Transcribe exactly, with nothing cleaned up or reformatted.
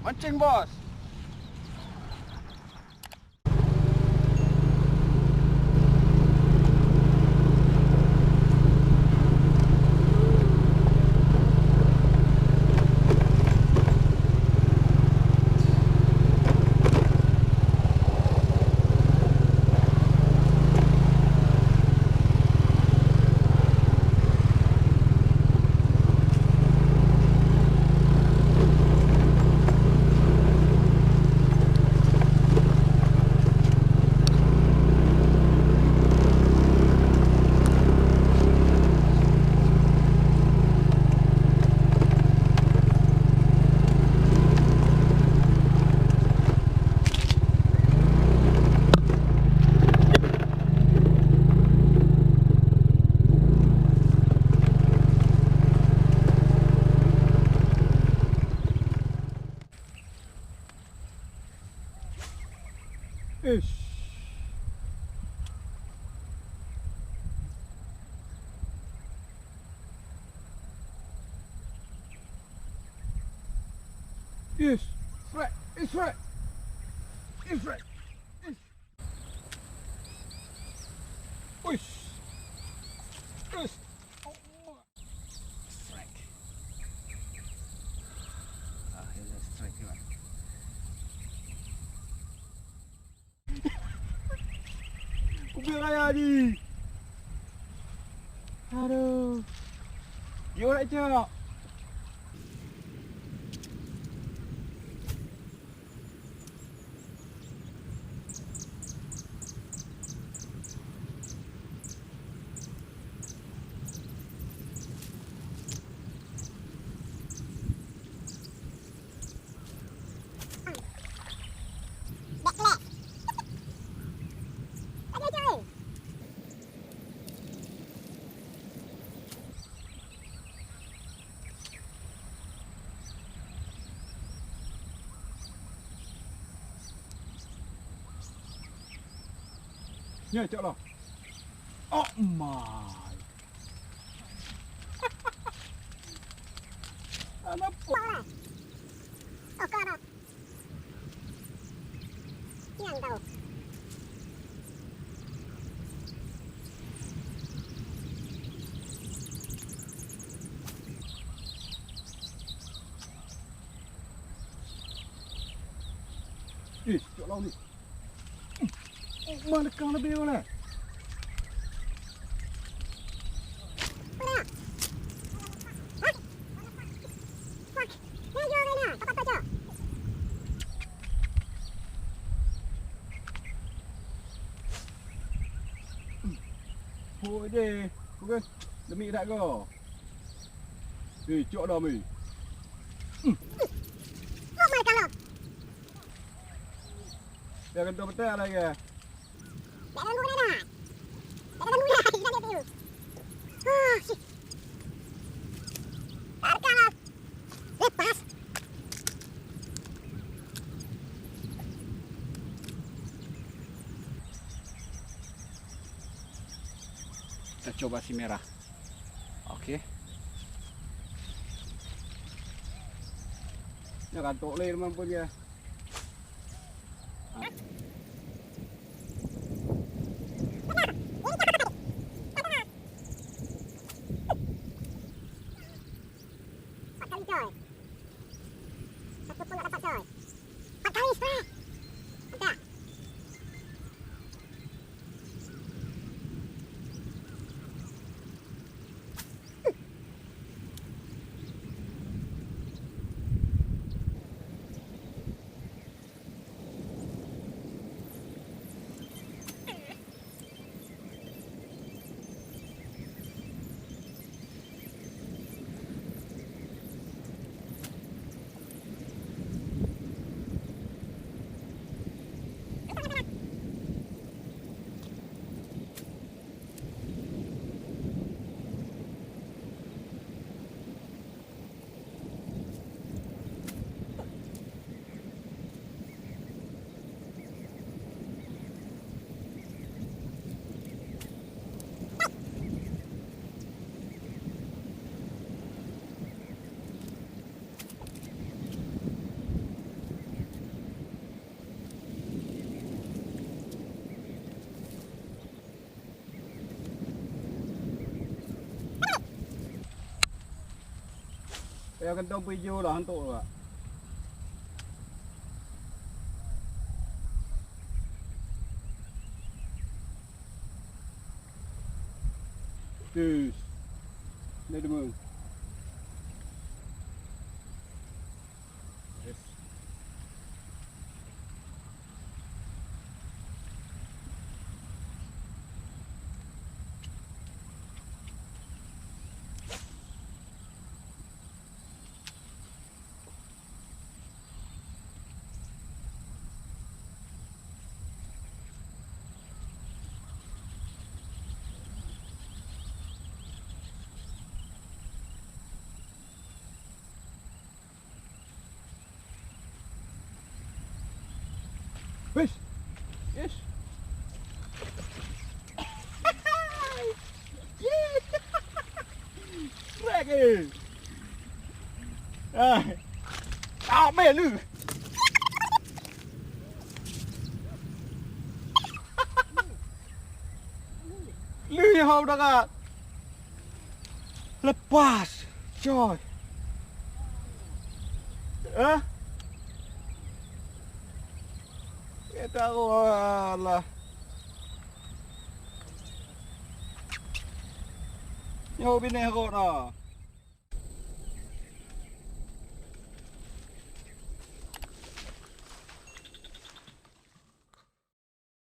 Mancing, Bos. Ish. Ish. Frek. Ish, frek. Ish, frek. Ish. Uish. Uish. Strike. Akhirnya strike juga. Ubé raya ni. Aduh. Dia orang cak. Nyoe cok lom. Oh my. Anak po-, oh, kau dah. Nyang tahu. Ih, cok lom ni. Oh, ma lekang leubeh uleh. Hôi deh, bukan demi dak go. Eh, cok dah mi. Ya kan betul lah ya. Dak ganggu dah. Dak ganggu dah. Kita dia tu. Ah, shit. Tarkam. Lepas. Kita coba si merah. Oke. Ya kan tok le memang punya. Empat kali coy. Satu pun tak dapat coy. Empat kali strike. Mantap. Ya, kantong peuijo lah, hantok lah. Tis. Ni demen. Yes. Wish. Yes. Krek, eh. Ah. Tak meh lu. Lu yang hau dah. Lepas, coy. Eh? Kita Allah. Nyoe binéh rot na.